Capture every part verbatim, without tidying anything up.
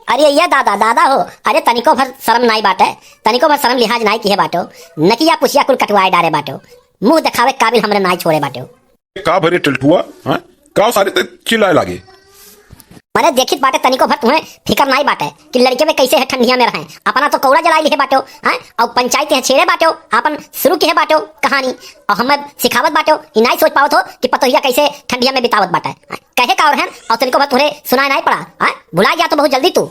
अरे ये दादा, दादा हो, अरे तनिको भर शर्म नाई बाटे, तनिको भर शर्म लिहाज नाई किहे बाटो, नकिया पुछिया कुल कटवाए डारे बाटो, मुंह देखावे काबिल हमरे नाई छोड़े बाटो। का भरे टिलठुआ, हाँ? का सारे ते चिल्लाए लागे? अरे देखित बाटे तनिको भर तुम्हें फिकर नाई बाटे कि लड़के में कैसे है ठंडिया में रहे, अपना तो कौड़ा जलाई लिहे बाटो, हाँ? और पंचायत है छेड़े बाटो, अपन शुरू किहे बाटो कहानी, और हमें सिखावत बाटो, ई नाई सोच पावत हो कि पतोहिया कैसे ठंडिया में बितावत बाटे, हाँ? कहे का और है, और तनिको भर तुम्हें सुनाए नाई पड़ा, हाँ? भुला गया तो बहुत जल्दी तू।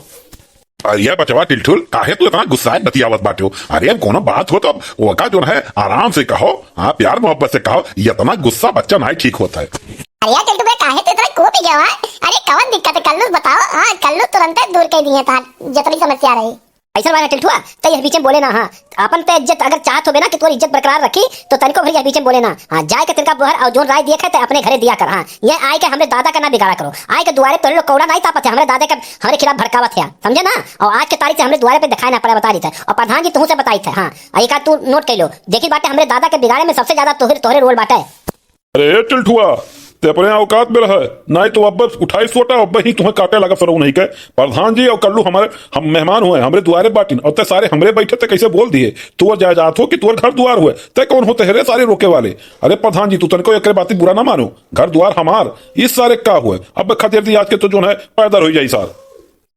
अरे बचवा टिलठुल, काहे तू इतना गुस्साए बतियावत बाटे हो? अरे अब कोनो बात हो तो अब ओका जो है आराम से कहो, हाँ, प्यार मोहब्बत से कहो, इतना गुस्सा बच्चा नाई ठीक होता है। अरे यार टिल्टू बे, काहे तू इतना कोप गया है? अरे कवन दिक्कत है कल्लू, बताओ। हाँ, कल्लू तुरंते दूर कर दिए था जितनी समस्या रही। ऐसा बात है टिल्टुआ, ते यह बीचे में बोले ना, हाँ, आपन ते इज्जत अगर चाहत होबे ना कि तोर इज्जत बरकरार रखी, तो तनिको भर यह बीचे में बोले ना, हाँ, जाए के तिनका बोहर और जोन राय दिए खाए ते अपने घरे दिया कर, हाँ, ये आए के हमरे दादा का ना बिगाड़ा करो, आए के दुआरे तोरे लोग कौड़ा नाई तापत है, हमरे दादा के हमरे खिलाफ भड़कावत है, समझे ना? और आज के तारीख से हमरे दुआरे पे दिखाए ना पड़े, बता दी थे, और प्रधान जी तुहू से बताई थे, हाँ, और एक आध तू नोट कर लो, देखी बाटे हमरे दादा के बिगाड़े में सबसे ज्यादा तोहरे तोहरे रोल बाटे। अरे ए टिलठुआ, ते अपने औकात में रह, नाई तो अब उठाई सोटा, अब ही तुम्हें काटे लगा सरऊ नहीं के। प्रधान जी और कल्लू हमारे हम मेहमान हुए, हमरे दुआरे बाटिन, और ते सारे हमरे बैठे ते कैसे बोल दिए? तोर जायदाद हो कि तोर घर दुआर हुए, ते कौन होते है रे सारे रोके वाले? अरे प्रधान जी, तू तनको एकरे बात बुरा ना मानो, घर दुआर हमार, इस सारे का हुए? अब खदेड़ दी आज के तो जो है पैदल हो जाई सार।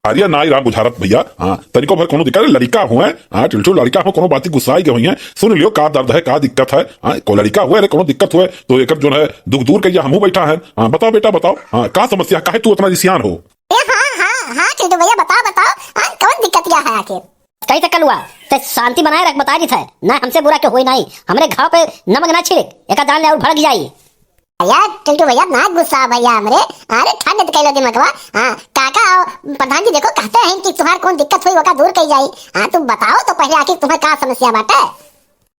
अरे नाई राम बुझारत भैया, हाँ, तनिको भर कोनो दिक्कत, लड़िका हुए, हाँ, टिलठुल लड़िका हो, कोनो बाती गुस्साई गए हुई हैं, सुन लियो का दर्द है, का दिक्कत है, हाँ, को लड़िका हुए, अरे कोनो दिक्कत हुए, तो एकर जो है दुख दूर करिया, हमहू बैठा है, हाँ, बताओ बेटा, बताओ, हाँ, का समस्या, काहे तू इतना रिसियान हो? ए, हाँ, हाँ, हाँ, टिल्टू भैया, बताओ, बताओ, हाँ, कौन दिक्कत क्या है आखिर? कही तो कलुआ, ते शांति बनाए रख, बता दी थे, ना हमसे बुरा के होई नाई, हमरे घाव पे नमक ना छिड़क, एका जान ले और भड़क जाई। भैया, टिल्टू भैया, ना गुस्सा भैया हमरे। अरे, ठंड तो कैलो दिमागवा। हाँ, काका और प्रधान जी देखो कहते हैं कि तुम्हार कौन दिक्कत हुई, वका दूर कही जाई। हाँ, तुम बताओ तो पहले आखिर तुम्हें का समस्या बाटे?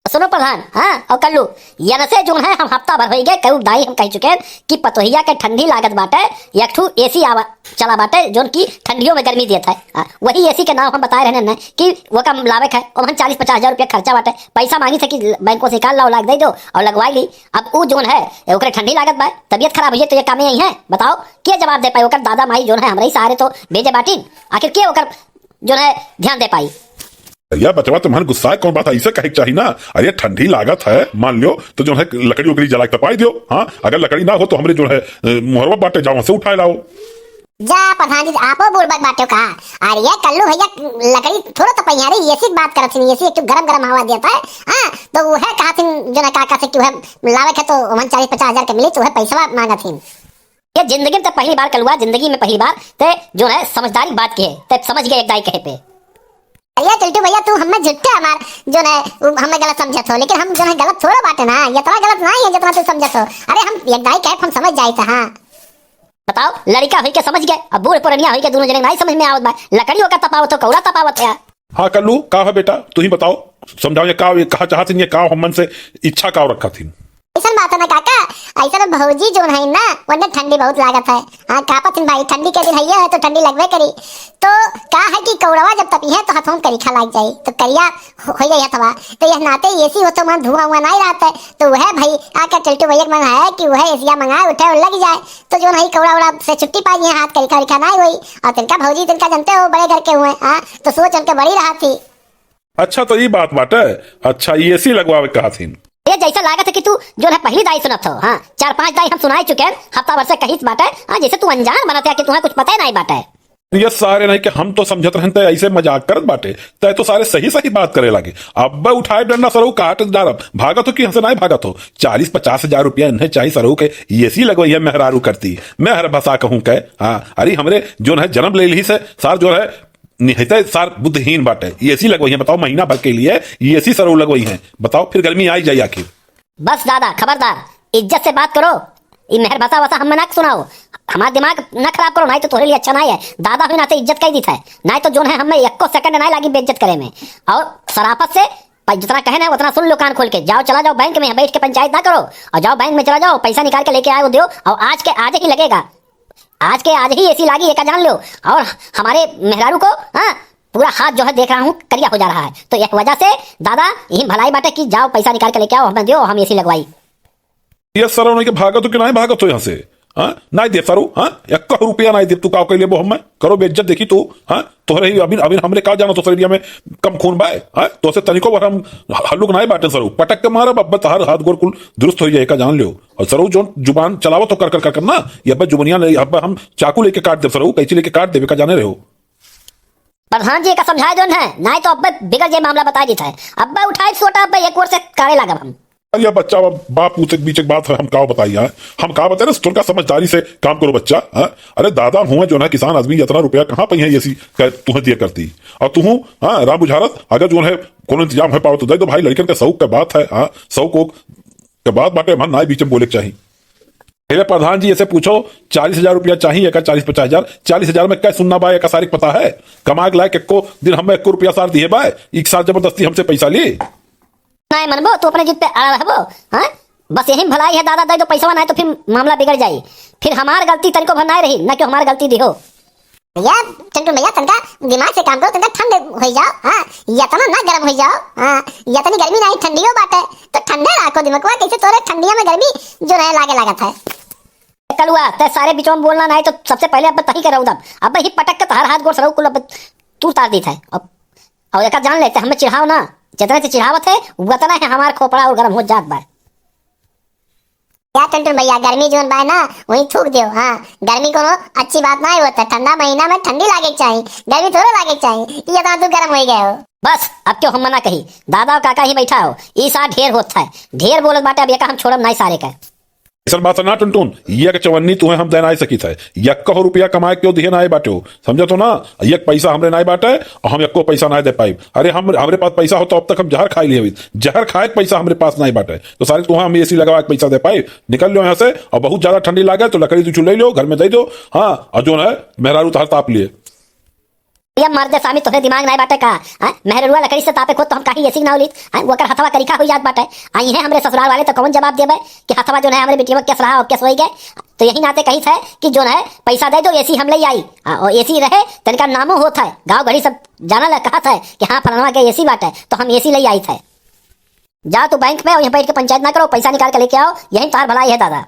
सुनो प्रधान, हाँ, और कल्लू, यन से जोन है हम हफ्ता भर होई गए, कऊ दाई हम कह चुके हैं कि पतोहिया के ठंडी लागत बाटे, एक ठू एसी आवा, चला बाटे, जोन की ठंडियों में गर्मी देत है। हाँ, वही एसी के नाम हम बताए रहने न कि वो कम लावे है, ओमन चालीस पचास हजार रुपया खर्चा बाटे, पैसा मांगी थे कि बैंकों से निकाल लाओ, लाग दे दो और लगवाई ली। अब ऊ जोन है, ए, ओकरे ठंडी लागत बा, तबियत खराब हुई है, तो ये कामे आई है, बताओ, के जवाब दे पाए? ओकर दादा माई जोन है, हमरे ही सहारे तो भेजे बाटिन, आखिर के ओकर जोन है ध्यान दे पाई? अरे यार बचवा, तुम्हारे गुस्सा है, कौन बात है, ऐसे कहे के चाही ना। अरे ठंडी लागत है, मान लो, तो जो है लकड़ी उकड़ी जला के तपाई दियो। हाँ, अगर लकड़ी ना हो तो हमरे जो है, अ, मोहरवा बाटे, जाओ वहाँ से उठाए लाओ। जा प्रधान जी, आपो बुड़बक बाटे का? अरे ये कल्लू भैया, लकड़ी थोड़ा तो पहिया रे, एसी की बात करत थी, एसी एक तो गरम गरम हवा देता है। हाँ, तो वो है कहा थी जो ना काका से कि वह लावे के तो ओमन चालीस पचास हजार के मिली, तो वह पैसा मांगा थी। ये जिंदगी में तो पहली बार कलुआ, जिंदगी में पहली बार ते जो है समझदारी बात की है, ते समझ गए एक दाई कहे पे। अरे टिल्टू भैया, तू हमें झूठे हमार जो है, उ, हमें गलत समझत हो, लेकिन हम जो है गलत थोड़ा बाटे ना, इतना गलत ना है जितना तू समझत हो। अरे हम एक दाई कहे हम समझ जाए थे, हाँ। बताओ, लड़िका होई के समझ गए, अब बूढ़ पुरनिया होई के दोनों जने नहीं समझ में आवत बा। लकड़ी ओका तपावत हो, कौड़ा तपावत है। हाँ कल्लू, का है बेटा, तू ही बताओ, समझाओ ये का, ये कहा चाहत थी, ये का हमन से इच्छा का रखा थी? ऐसन बात है ना काका, ऐसन भौजी जोन है ना, वन्ने ठंडी बहुत लागत है। हाँ, कापत हिन भाई, ठंडी के दिन है, है तो ठंडी लगबे करी। तो का है कि कौड़वा जब तपी है तो हथों करिखा लाग जाई, तो करिया हो, हो जाई हथवा। तो यह नाते एसी हो तो मन धुआं हुआ नहीं रहता है। तो वह भाई आके टिल्टू भैया के मन है कि वह एसिया मंगाए उठे और लग जाए, तो जो नहीं कौड़ा उड़ा से छुट्टी पाई है, हाथ करिखा रिखा नहीं हुई। और तिनका भौजी तिनका जानते हो बड़े घर के हुए, हाँ, तो सोच उनके बड़ी रहा थी। अच्छा, तो ई बात बाटे। अच्छा, ई एसी लगवावे कहा थीन। ये जैसा लागत है कि तू जो है पहली दाई सुनत हो। हाँ, चार पांच दाई हम सुनाए चुके हैं, हफ्ता भर से कहित बाटे। हाँ, जैसे तू अनजान बनत है कि तुम्हें कुछ पता ही नहीं बाटे। ये सारे नहीं कि हम तो समझत रहन, तय ऐसे मजाक करत बाटे, तय तो सारे सही सही बात करे लागे। अब उठाए डंडा सरऊ काट डारब, भागत हो कि हमसे नहीं भागत हो? चालीस पचास हजार रुपया इन्हें चाहिए सरऊ के, एसी लगवाई है मेहरारू करती, मेहर भसा कहूँ के। हाँ, अरे हमरे जो है जन्म ले ली से सार जो है निहते सार बुद्धहीन बाटे। एसी लगवई है, बताओ, महीना भर के लिए एसी सरऊ लगवई है, बताओ, फिर गर्मी आई जाई आखिर। बस दादा, खबरदार, इज्जत से बात करो। ई मेहर भसा वसा हमें ना सुनाओ, हमार दिमाग ना खराब करो, नहीं तो तोहरे लिए अच्छा नहीं है। दादा हुई ना तो इज्जत कह दी है, नहीं तो जोन है हमें एको सेकंड नहीं लागी बेइज्जत करे में। और शराफत से प-, जितना कहे ना उतना सुन लो कान खोल के। जाओ, चला जाओ बैंक में, बैठ के पंचायत ना करो, और जाओ बैंक में चला जाओ, पैसा निकाल के लेके आए वो दो, और आज के आज ही लगेगा। आज के आज ही एसी लागी, एका जान लो। और हमारे मेहरारू को, हाँ, पूरा हाथ जो है देख रहा हूँ करिया हो जा रहा है, तो एक वजह से दादा यही भलाई बाटे कि जाओ पैसा निकाल के लेके आओ, हमें दो, हम एसी लगवाई। ये सरऊ नहीं के भागत हो कि नहीं भागत हो यहाँ से? हाँ, नाई देब सरऊ, हाँ, एक्को रुपया नाई देब, तू का कइ लेबो हम्मे? करो बेइज्जत देखी तू, हाँ, तोहरे ही अभी, अभी हमरे का जानो तोहरे एरिया में कम खून बाय, हाँ, तोहसे तनिको भर हम हल्लुक नाई बाटे सरऊ, पटक के मारब, अब तोहार हाथ गोड़ कुल दुरुस्त होइ जाए, का जान लियो। और सरऊ जौन जुबान चलावत हो कर कर कर कर ना, ये अब जुबनिया नहीं, अब हम चाकू लेके काट देब सरऊ, कैंची लेके काट देब, का जाने रहो। प्रधान जी, एका समझाए दो ना, नाहीं तो अब्बे बिगड़ जाए मामला, बताइ देत है। अब्बे उठाए सोटा, अब्बे एक ओर से काढ़े लागब हम। अरे बच्चा, अब बाप पूत के बीच एक बात है, हम का बताई यार, हम का बताई ना, तोहका समझदारी से काम करो बच्चा, हाँ? अरे दादा हुआ जौन है किसान आदमी, इतना रुपया कहाँ पइहैं एसी का तुहैं दिया करती? और तुहूँ, हाँ, राम बुझारत, अगर जौन है कोनो इंतजाम होइ पावत तो दइ दो भाई, लड़िकन के शौक के बात है, हाँ, शौक ओक के बात बाटे, मन नाई बीच में बोले के चाही। अरे प्रधान जी, एसे पूछो, चालीस हजार रुपया चाही, एका चालीस पचास हजार, चालीस हजार में कै सुन्ना बा, एका सारिक पता है? कमाए के लायक एक्को दिन हम्मे एक्को रुपया सार दिहे बा, एक साल जबरदस्ती हमसे पैसा ली। नाहीं मनबो, तू अपने जिद पे अड़ा रहबो, हाँ? बस यही में भलाई है दादा, दइ दो पैसवा, नाहीं तो फिर मामला बिगड़ जाई। फिर हमार गलती तनिको भर नाहीं रही, ना कि हमार गलती दिहो। भैया, टुनटुन भैया, तनका दिमाग से काम करो, तनका ठंड होइ जाओ, हाँ, इतना ना गरम होइ जाओ, हाँ, इतनी गर्मी नाहीं, ठंडियो बाटे, तो ठंडे राखो दिमागवा, कैसे तोरे ठंडिया में गर्मी जौन है लागे लागत है। कलुआ, तै सारे बिचवा में बोलना नाहीं तो सबसे पहले अब तही के रौदब, अब ही पटक के तोहार हाथ गोड़ सरऊ कुल अब तू तार दीत है। अब, और एका जान लेते, हमें चिढ़ाओ ना, जितना से चिढ़ावत है, उतना है हमार खोपड़ा और गरम हो जात बा। या टुनटुन भैया, गर्मी जौन बाय ना, वही थूक दियो। हाँ, गर्मी कोनो अच्छी बात नाहीं होत है। ठंडा महीना में ठंडी लागे के चाही, गर्मी थोड़ो लागे के चाही। ये तो तू गरम होइ गए हो। बस, अब क्यों हम मना कही? दादा और काका ही बैठा हो, ई सार ढेर होत है, ढेर बोलत बाटे, अब एका हम छोड़ब नाहीं सारे के। अइसन बात है ना टुनटुन, एक चवन्नी तुहैं हम दे नाहीं सकित है, एक्को रुपया कमाए क्यों दिहे नाहीं बाटे हो, समझत हो ना? एक पैसा हमरे नाहीं बाटे और हम एक्को पैसा नाहीं दे पाइब। अरे हम, हमरे पास पैसा होत तो अब तक हम जहर खाइ लिए होइत, जहर खाए के पैसा हमरे पास नाहीं बाटे। तो सारे तुहैं हम एसी लगवा के पैसा दे पाई? निकल लो यहाँ से। और बहुत ज्यादा ठंडी लागे तो लकड़ी दू चूल्हा ले लो, घर में दे दो। हाँ, और जौन है मेहरारू तोहार ताप लिए। या मर्द सामी, तोहरे दिमाग नाहीं बाटे का? हाँ? मेहररुआ लकड़ी से तापे खुद तो हम काहे एसी ना उलित? हाँ? ओकर हथवा करिखा होइ जात बाटे। अइहैं हमरे ससुराल वाले तो कौन जवाब देबे कि हथवा जौन है हमरे बिटिया के केस रहा और केस होइ गए। तो यही नाते कहित है कि जौन है पैसा दे दो, एसी हम ले आई। हाँ, और एसी रहे तनिका नामो होत है, गाँव घड़ी सब जानल है, कहत है कि हाँ फलनवा के एसी बाटे, तो हम एसी ले आइत है। जाओ तू बैंक में, वहीं बैठ के पंचायत ना करो, पैसा निकाल के लेके आओ, यही तोहार भलाई है दादा।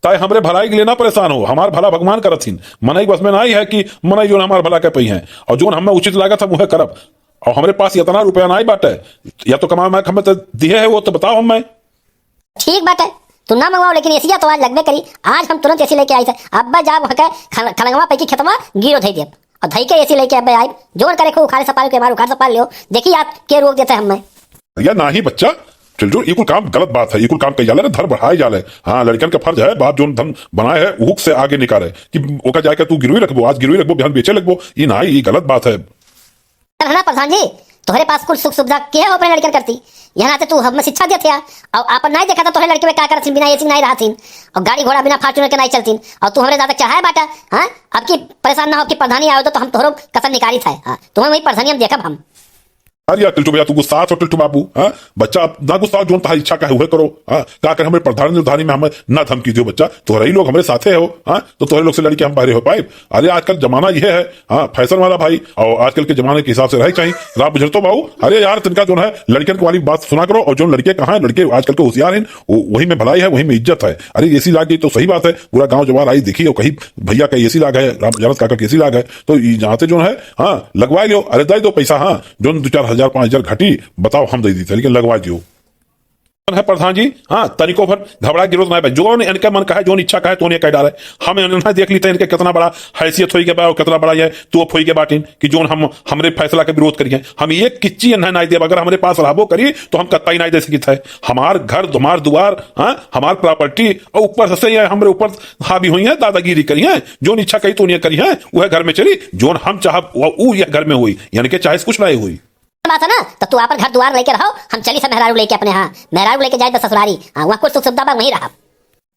तै हमरे भलाई के लिए ना परेशान हो, हमार भला भगवान करत हिन। मनई के बस में नाहीं है कि मनई जौन हमार भला के पइहैं, और जौन हमें उचित लागत हम उहे करब। और हमरे पास इतना रुपया नाहीं बाटे, या तो कमाए में हमें तो दिहे है वो तो बताओ हमें। ठीक बाटे, तू ना मंगवाओ, लेकिन एसिया तो आज लगबे करी। आज हम तुरंत एसी लेके आइत है। अब्बे जाब वहाँ के खल-, खलंगवा पे की खेतवा गिरो धई देब। और धई के एसी लेके अब्बे आइब। जोन करे खूब उखाड़े सपाल के मार उखाड़ सपाल लियो। देखी आप के रोक देते हमें। या नाहीं बच्चा, चल जो, ई कुल काम गलत बात है, ई कुल काम कई जाले, धन बढ़ाए जाले। हाँ, लड़िकन का फर्ज है, बाप जौन धन बनाए है, उहुक से आगे निकाले कि ओका जाके तू गिरवी रखबो, आज गिरवी रखबो, बिहान बेचे लगबो, ई नाहीं, ई गलत बात है। चल है ना प्रधान जी, तोहरे पास कुल सुख सुविधा के हो अपने लड़िकन करती? यहाँ नाते तू हमें शिक्षा देत है, और आपन नाहीं देखा था तोहरे लड़िकन का करत हिन, बिना एसी नाहीं रहत हिन, और गाड़ी घोड़ा बिना Fortuner के नाहीं चलतीन, और तू हमरे दादा चढ़ाए बाटा। हाँ, अब की परेशान ना हो कि प्रधानी आवे तो, तो हम तोहरो कसर निकालित है। हाँ, तुम्हें वही प्रधानी हम देखब हम। अरे यार टिल्टू भैया, तू गुस्सा तो टिल्टू बाबू, हाँ? बच्चा, अब ना गुस्सा, जौन तोहार इच्छा का है, उहे करो, हाँ? का करे, हमरे प्रधानी उधानी में हमें ना धमकी दियो बच्चा, तोहरा ही लोग हमरे साथे हो, हाँ? तो तोहरे लोग से लड़िके हम बाहरे हो पाइब? अरे आजकल जमाना यह है, हाँ, fashion वाला भाई, और आजकल के जमाने के हिसाब से रहे चाहिए। राम बुझरतो बाबू, अरे यार, तिनका जौन है, लड़िकन वाली बात सुना करो, और जौन लड़िके कहाँ हैं, लड़िके आजकल के होशियार हैं, वो, वही में भलाई है, वही में इज्जत है। अरे एसी लाग गई तो सही बात है, पूरा गाँव जवार आई देखी और कही भैया का एसी लाग है, राम बुझरत काका का एसी लाग है, तो ई जहाँ से जौन है, हाँ, लगवाए लियो, अरे दे दो पैसा, हाँ, जौन दो चार हजार, पाँच हजार घटी, बताओ, हम दे दीत है, लेकिन लगवाए दियो। है प्रधान जी, हाँ, तनिको भर घबरा गिरो नाहीं बा। जौन इनके मन का है, जौन इच्छा का है, तो उन्हें कह डाले। हम इन्हें देख लीत है, इनके कितना बड़ा हैसियत होई के बा और कितना बड़ा ये तोप होई के बाटिन कि जौन हम, हमरे फैसला के विरोध करिहैं। हम एक किच्ची इन्हें नाहीं देब, अगर हमरे पास रहबो करी, तो हम कतई नाहीं दे सकित है। हमार घर, हमार दुआर, हाँ, हमार property, और ऊपर से ये हमरे ऊपर हावी होइहैं, दादागिरी करिहैं, जौन इच्छा कही तो उन्हें करिहैं, उहे घर में चली, जौन हम चाहब, उ, उ ये घर में होई, यानी कि चाहे से कुछ नाहीं होई। बात है ना, तो तू आपन घर दुआर लेके रहो, हम चली से मेहरारू लेके अपने, हाँ, मेहरारू लेके जाए तो ससुरारी, हाँ, वहाँ कुछ सुख सुविधा बा, वहीं रहा।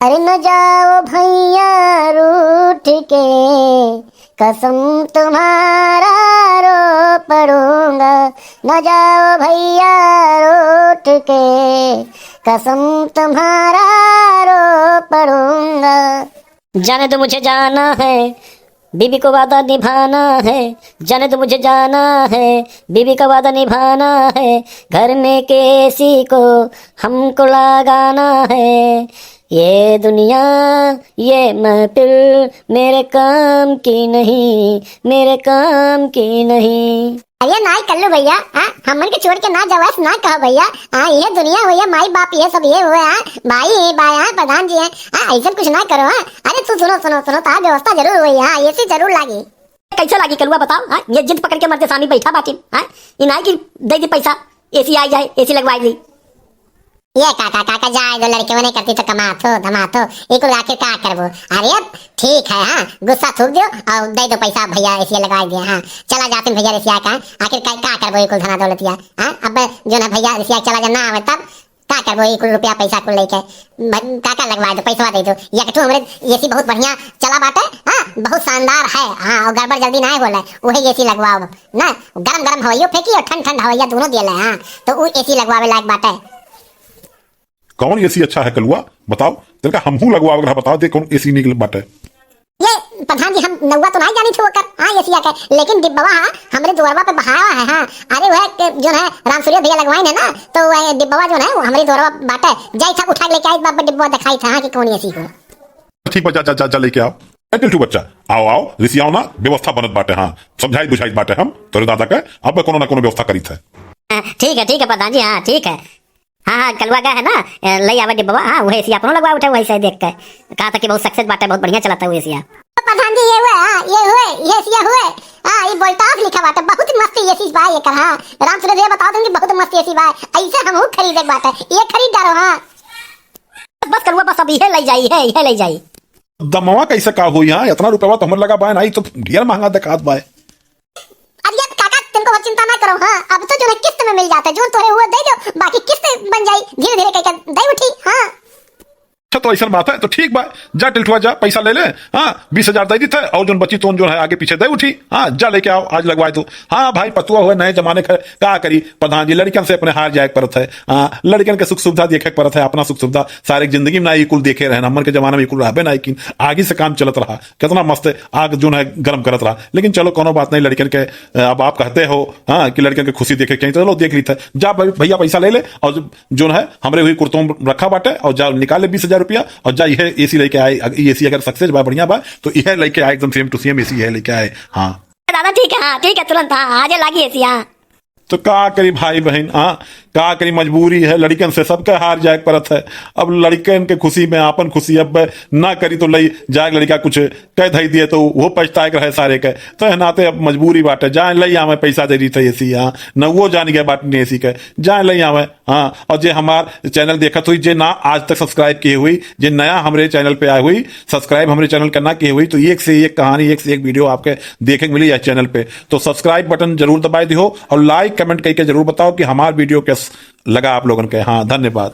अरे न जाओ भैया रूठ के, कसम तुम्हारा रो पड़ूंगा, न जाओ भैया रूठ के, कसम तुम्हारा रो पड़ूंगा। जाने दो मुझे जाना है, बीवी को वादा निभाना है। जाने दो मुझे जाना है, बीवी का वादा निभाना है। घर में के एसी को हमको लगाना है। ये दुनिया, ये महफिल मेरे काम की नहीं, मेरे काम की नहीं। अरे नाई कल्लू भैया, हाँ, हमन के छोड़ के ना जावस, ना कहो भैया। हाँ, ये दुनिया भैया, माई बाप ये सब ये हुए, हाँ, भाई है, भाई, हाँ, प्रधान जी हैं, हाँ, ऐसा कुछ ना करो, हाँ। अरे तू सुनो, सुनो, सुनो, तार व्यवस्था जरूर हुई, हाँ, एसी जरूर लागी। कैसे लागी कलुआ बताओ, हाँ? ये जिद पकड़ के मर्द सामी बैठा बाटे, हाँ? ई नाई कि दे दी पैसा, एसी आई जाए, एसी लगवाई ली। ये काका, काका जाए दो, लड़के वो नहीं करती तो कमा थो, धमा थो, ये कुल आखिर का करबो? अरे अब ठीक है, हाँ, गुस्सा थूक दियो और दे दो पैसा भैया, एसी लगवाई दिया, हाँ, चला जाते हैं भैया एसी का, आखिर का, का करबो ये कुल धना दौलतिया, हाँ? अब जो ना भैया एसी चला जा ना आवे तब का करबो, ई कुल रुपया पैसा कुल लेके? भ-, काका लगवा दो, पैसवा दे दो। एक ठो हमरे एसी बहुत बढ़िया चला बाटे, हाँ, बहुत शानदार है, हाँ, और गड़बड़ जल्दी ना होला, उहे एसी लगवाओ ना, गरम गरम हवैयो फेंकी और ठंड ठंड हवैया दोनों दिए, हाँ, तो उ एसी लगवावे लायक बाटे। कौन एसी अच्छा है कलुआ, बताओ, तेरे का हमहू लगवावे रहा, बताओ दे कौन एसी निकल बाटे। ये प्रधान जी, हम नौवा तो नहीं जानी थी ओकर, हाँ, एसिया के, लेकिन डिब्बवा, हाँ, हमरे दुआरवा पे बहावा है, हाँ। अरे वह के, जो है राम सूर्य भैया लगवाइन है ना, तो वह डिब्बवा जो है वो हमरे दुआरवा बाटे, जाई था उठा के लेके आई, बाप डिब्बवा दिखाई था, हाँ, कि कौन एसी हो। ठीक बा, जा, जा, जा, जा लेके आओ। ए टिल्टू बच्चा, आओ, आओ, रिसियाओ ना, व्यवस्था बनत बाटे, हाँ, समझाई बुझाई बाटे हम, तोरे दादा के, अब कोनो ना कोनो व्यवस्था करीत है। हाँ, ठीक है, ठीक है प्रधान जी, हाँ, ठीक है। हाँ, हाँ, कलुआ का है ना, ए, लई आवे डिब्बवा, हाँ, उहे एसी अपनो लगवा उठे, वही से देख के। कहा था कि बहुत success बाटे, बहुत बढ़िया चलता है वो एसिया। प्रधान जी, ये हुए, हाँ, ये हुए, ये एसिया हुए। हाँ, ये Voltas लिखा बाटे, बहुत ही मस्त एसी बा ये कर, हाँ। राम सूरज भैया बता देंगे, बहुत मस्त एसी बा। ऐसे हमहू खरीदे के बाटे, ये खरीद डालो, हाँ। बस कलुआ, बस अब इहे लई जाई, है, इहे लई जाई। दमवा कैसे का होई, हाँ? इतना रुपया तो हमर लगा बा, नहीं तो ढेर महंगा देखात बा। अरे यार काका, तुमको वो चिंता ना करो, हाँ, अब तो जो है किस्त में मिल जाता है, जो तोरे हुआ दे दो, बाकी किस्त बन जाई, धीरे धीरे करके दे उठी, हाँ। अच्छा, तो ऐसा बात है, तो ठीक बा, जा टिल्टुआ जा, पैसा ले ले, हाँ, बीस हजार दे दी थे, और जो बची तो जो है आगे पीछे दे उठी, हाँ, जा लेके आओ, आज लगवाए दो। हाँ भाई, पतुआ हुआ नए जमाने का, का करी प्रधान जी, लड़कन से अपने हार जाए के परत है, हाँ, लड़कन के सुख सुविधा देखे के परत है, अपना सुख सुविधा सारे जिंदगी में ना ये कुल देखे रहे, हमर के जमाना में ये कुल रहबे ना, लेकिन आगे से काम चलत रहा, कितना मस्त आग जो है गरम करत रहा। लेकिन चलो, कोनो बात नहीं, लड़कन के, अ, अब आप कहते हो, हाँ, कि लड़कन के खुशी देखे के, चलो देख ली था। जा भाई, भैया पैसा ले ले और जो, जो है हमरे हुई कुर्तों में रखा बाटे और जा निकाल ले बीस हजार रुपया और जा यह एसी लेके आए। अग-, एसी अगर success बा, बढ़िया बा, तो यह लेके आए, एकदम same to same एसी यह लेके आए। हाँ। दादा ठीक है, हाँ, ठीक है, तुरंत, हाँ, आजे लागी एसी, हाँ। तो का करी भाई बहिन, हाँ, का करी, मजबूरी है, लड़िकन से सबके हार जाए के परत है। अब लड़िकन के खुशी में आपन खुशी अब ना करी तो लई जाए लड़िका कुछ कह धई दिए तो वो पछताए के रहे सारे के। तो है नाते अब मजबूरी बाटे, जाए लई आवे, पैसा दे दी थे एसी, हाँ, न वो जान गए बात नहीं एसी के, जाए लई आवे, हाँ। और जे हमार channel देखत हुई, जे ना आज तक subscribe किए हुई, जे नया हमरे channel पे आए हुई, subscribe हमरे channel का ना किए हुई, तो एक से एक कहानी, एक से एक video आपके देखे के मिली यह channel पे। तो subscribe button जरूर दबाए दिहो और like comment करके जरूर बताओ कि हमार video कैस लगा आप लोगन के। हाँ, धन्यवाद।